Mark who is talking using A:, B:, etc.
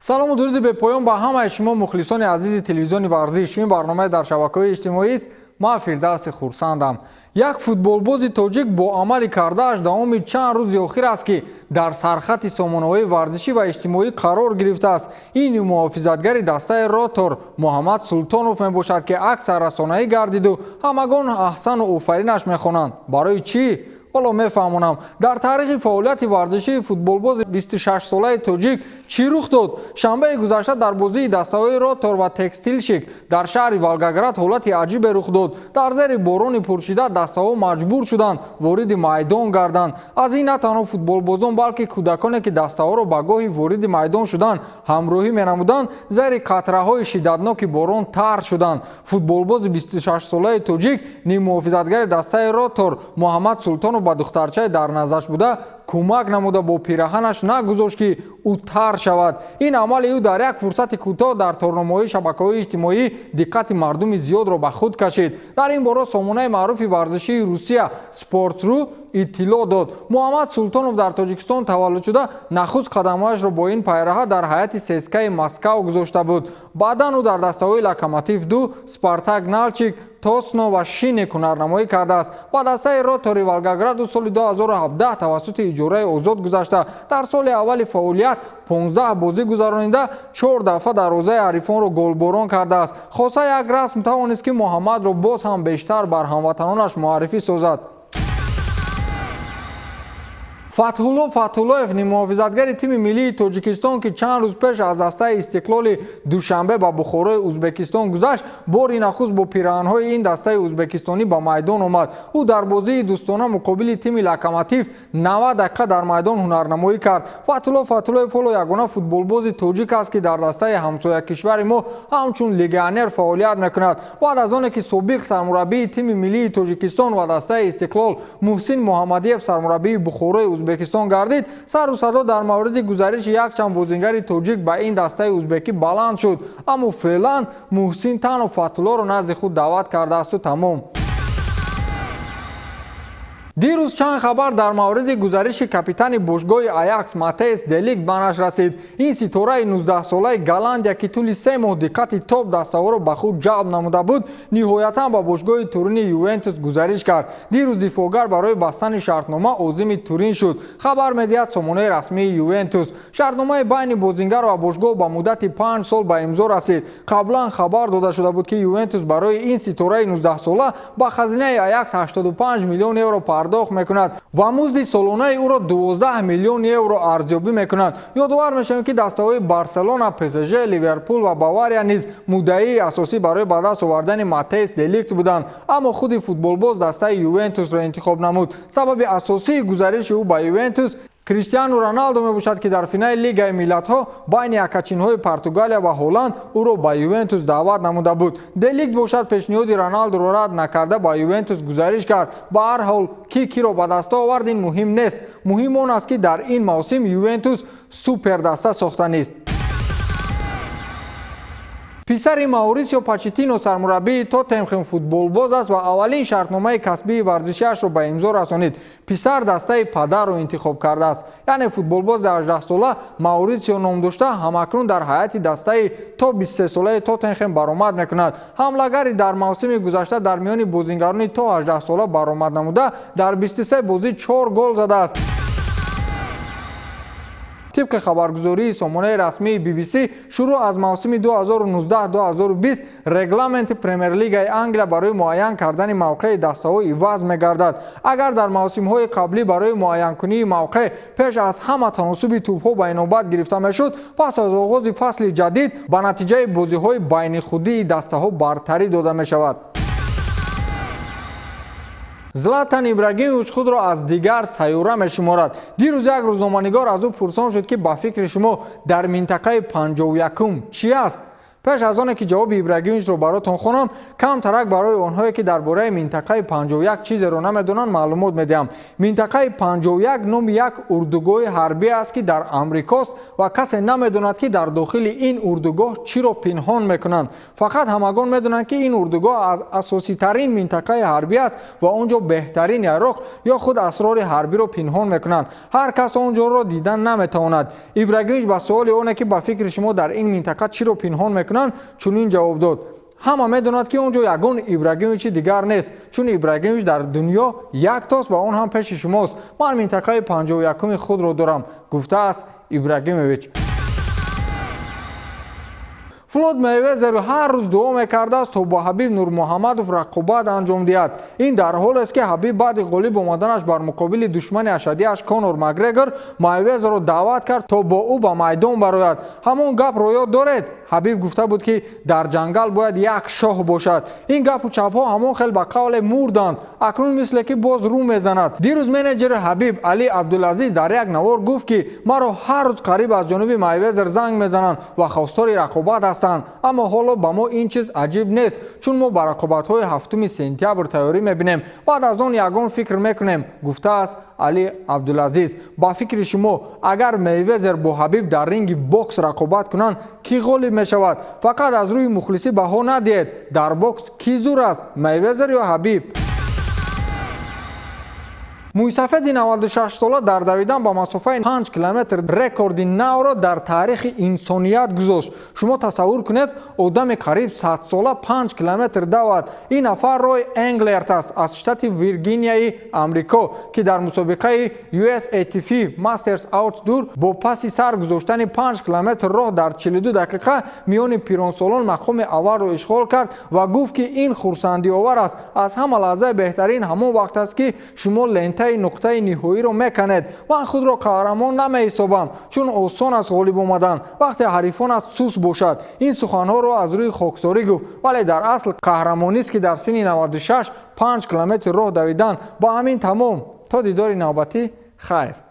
A: Салому дуруди бепоён ба ҳамаи шумо, мухлисони азизи телевизиони варзиш. Ин барномаи дар шабакаҳои иҷтимоист. Ман Фирдавси Хурсандам. Як футболбози тоҷик бо амали кардааш давоми чанд рӯзи охир аст, ки дар сархати сомонаҳои варзишӣ ва иҷтимоӣ қарор гирифтааст. Ин муҳофизатгари дастаи Ротор Муҳаммад Султонов мебошад, ки аксар расонаӣ гардиду ҳамагон аҳсану офаринаш мехонанд. Барои чӣ? Ҳоло мефаҳмонам. Дар таърихи фаъолияти варзишии футболбози 26-солаи тоҷик чӣ рух дод? Шанбаи гузашта дар бозии дастаҳои Ротор ва Текстилшик дар шаҳри Волгоград ҳолати аҷибе рух дод. Дар зери борони пуршиддат дастаҳо маҷбур шуданд вориди майдон гарданд. Аз ин на танҳо футболбозон, балки кӯдаконе, ки дастаҳоро ба гоҳи вориди майдон шудан ҳамроҳӣ менамуданд, зери қатраҳои шиддатноки борон тар шуданд. Футболбози 26-солаи тоҷик, ниммуҳофизатгари дастаи Ротор Муҳаммад Султонов ба духтарчае дар наздаш буда кӯмак намуда, бо пираҳанаш нагузошт, ки ӯ тар шавад. Ин амали ӯ дар як фурсати кӯтоҳ дар торнамоии шабакаҳои иҷтимоӣ диққати мардуми зиёдро ба худ кашид. Дар ин бора сомонаи маъруфи варзишии Русия Спортру иттилоъ дод. Муҳаммад Султонов дар Тоҷикистон таваллуд шуда, нахуст қадамҳояшро бо ин пайраҳа дар ҳайати ЦСКАи Москав гузошта буд. Баъдан ӯ дар дастаҳои Локомотив 2, Спартак Налчик, Тосно ва Шинник ҳунарнамоӣ кардааст. Ба дастаи Ротори Волгограду соли 2017 тавассути иҷораи озод гузашта, дар соли аввали фаъолият 15 бозӣ гузаронида, чор дафъа дарвозаи ҳарифонро голборон кардааст. Хоса як расм тавонист, ки Муҳаммадро боз ҳам бештар бар ҳамватанонаш муаррифӣ созад. Фатҳулло Фатҳуллоев, ниммуҳофизатгари тими миллии Тоҷикистон, ки чанд рӯз пеш аз дастаи Истиқлоли Душанбе ба Бухорои Узбекистон гузашт, бори нахуст бо пираҳанҳои ин дастаи узбекистонӣ ба майдон омад. Ӯ дар бозии дӯстона муқобили тими Локомотив 90 дақиқа дар майдон ҳунарнамоӣ кард. Фатҳулло Фатҳуллоев ҳоло ягона футболбози тоҷик аст, ки дар дастаи ҳамсоя кишвари мо ҳамчун легионер фаъолият мекунад. Баъд аз оне ки собиқ сармураббии тими миллии Тоҷикистон ва дастаи Истиқлол Муҳсин Муҳаммадиев сармураббии Бухорои Узбекистон гардид, сару садо дар мавриди гузариши якчанд бозингари тоҷик ба ин дастаи узбекӣ баланд шуд. Аммо феълан Муҳсин танҳо Фатҳуллоро назди худ даъват кардаасту тамом. Дирӯз чанд хабар дар мавриди гузариши капитани бошгоҳи Аякс Матеис Деликт ба нашр расид. Ин ситораи 19-солаи Голландия, ки тӯли 3 моҳ диққати топ дастаҳоро ба худ ҷалб намуда буд, ниҳоятан ба бошгоҳи Турини Ювентус гузариш кард. Дирӯз дифоъгар барои бастани шартнома озими Турин шуд, хабар медиҳад сомонаи расмии Ювентус. Шартномаи байни бозингар ва бошгоҳ ба муддати 5 сол ба имзо расид. Қаблан хабар дода шуда буд, ки Ювентус барои ин ситораи 19-сола ба хазинаи Аякс 85 миллион евро пардохт мекунад ва музди солонаи ӯро 12 миллион евро арзёбӣ мекунад. Ёдовар мешавем, ки дастаҳои Барселона, ПСЖ, Ливерпул ва Бавария низ муддаии асосӣ барои ба даст овардани Матеис Деликт буданд, аммо худи футболбоз дастаи Ювентусро интихоб намуд. Сабаби асосии гузариши ӯ ба Ювентус Криштиану Роналдо мебошад, ки дар финали Лигаи миллатҳо байни якачинҳои Португалия ва Ҳолланд ӯро ба Ювентус даъват намуда буд. Деликт бошад, пешниҳоди Роналдоро рад накарда, ба Ювентус гузариш кард. Ба ҳар ҳол, ки киро ба даст овард, ин муҳим нест. Муҳим он аст, ки дар ин мавсим Ювентус супердаста сохтанист. Писари Маурисио Почеттино, сармураббии Тоттенхем, футболбоз аст ва аввалин шартномаи касбии варзишиашро ба имзо расонид. Писар дастаи падарро интихоб кардааст, яъне футболбози 18-сола Маурисио ном дошта, ҳамакнун дар ҳайати дастаи то 23-солаи Тоттенхем баромад мекунад. Ҳамлагари дар мавсими гузашта дар миёни бозингарони то 18-сола баромад намуда, дар 23 бозӣ чор гол задааст. Тибқи хабаргузории сомонаи расмии BBC, шурӯъ аз мавсими 2019-2020 регламенти Премер-лигаи Англия барои муайян кардани мавқеи дастаҳо иваз мегардад. Агар дар мавсимҳои қаблӣ барои муайянкунии мавқеъ пеш аз ҳама таносуби тӯбҳо ба инобат гирифта мешуд, пас аз оғози фасли ҷадид ба натиҷаи бозиҳои байнихудии дастаҳо бартарӣ дода мешавад. Златан Ибрагимович худро аз дигар сайёра мешуморад. Дирӯз як рӯзноманигор аз ӯ пурсон шуд, ки ба фикри шумо дар минтақаи 51-ум чӣ аст? Пеш аз оне ки ҷавоби Ибрагимовичро баротон хонам, камтарак барои онҳое ки дар бораи минтақаи 51 чизеро намедонанд маълумот медиҳам. Минтақаи 51 номи як урдугоҳи ҳарбӣ аст, ки дар Амрикост ва касе намедонад, ки дар дохили ин урдугоҳ чиро пинҳон мекунанд. Фақат ҳамагон медонанд, ки ин урдугоҳ аз асоситарин минтақаи ҳарбӣ аст ва он ҷо беҳтарин яроқ ё худ асрори ҳарбиро пинҳон мекунанд. Ҳар кас он ҷоро дидан наметавонад. Ибрагимович ба суоли оне ки ба фикри шумо дар ин минтақа чиро пинҳон мекунанд, чунин ҷавоб дод: ҳама медонад, ки он ҷо ягон Ибрагимовичи дигар нест, чун Ибрагимович дар дунё яктост ва он ҳам пеши шумост. Ман минтақаи 51-уми худро дорам, гуфтааст Ибрагимович. Флойд Мейвезер ҳар рӯз дуо мекардааст, то бо Ҳабиб Нурмуҳаммадов рақобат анҷом диҳад. Ин дар ҳолест, ки Ҳабиб баъди ғолиб омаданаш бар муқобили душмани ашаддиаш Конор Макгрегор Мейвезерро даъват кард, то бо ӯ ба майдон барояд. Ҳамон гапро ёд доред? Ҳабиб гуфта буд, ки дар ҷангал бояд як шоҳ бошад. Ин гапу чапҳо ҳамон хел ба қавле мурданд. Акнун мисле ки боз рӯ мезанад. Дирӯз менеҷери Ҳабиб Али Абдулазиз дар як навор гуфт, ки маро ҳар рӯз қариб аз ҷониби Мейвезер занг мезананд ва хостори рақобат ҳастанд, аммо ҳоло ба мо ин чиз аҷиб нест, чун мо ба рақобатҳои 7 сентябр тайёрӣ мебинем, баъд аз он ягон фикр мекунем, гуфтааст Али Абдулазиз. Ба фикри шумо, агар Мейвезер бо Ҳабиб дар ринги бокс рақобат кунанд, кӣ ғолиб мешавад? Фақат аз рӯи мухлисӣ баҳо надиҳед. Дар бокс кӣ зур аст, Мейвезер ё Ҳабиб? Мӯйсафеди 96-сола дар давидан ба масофаи 5 километр рекорди навро дар таърихи инсоният гузошт. Шумо тасаввур кунед, одами қариб 100-сола 5 километр давад. Ин нафар Рой Энглерт аст аз штати Виргинияи Амрико, ки дар мусобиқаи USATF Masters Outdoor бо паси сар гузоштани 5 километр роҳ дар 42 дақиқа миёни пиронсолон мақоми аввалро ишғол кард ва гуфт, ки ин хурсандиовар аст. Аз ҳама лаҳзаи беҳтарин ҳамон вақт аст, ки шумо лентаи нуқтаи ниҳоиро меканед. Ман худро қаҳрамон намеҳисобам, чун осон аст ғолиб омадан, вақте ҳарифонат сус бошад. Ин суханҳоро аз рӯи хоксорӣ гуфт, вале дар асл қаҳрамонист, ки дар синни 96 5 километр роҳ давидан. Ба ҳамин тамом. То дидори навбатӣ, хайр.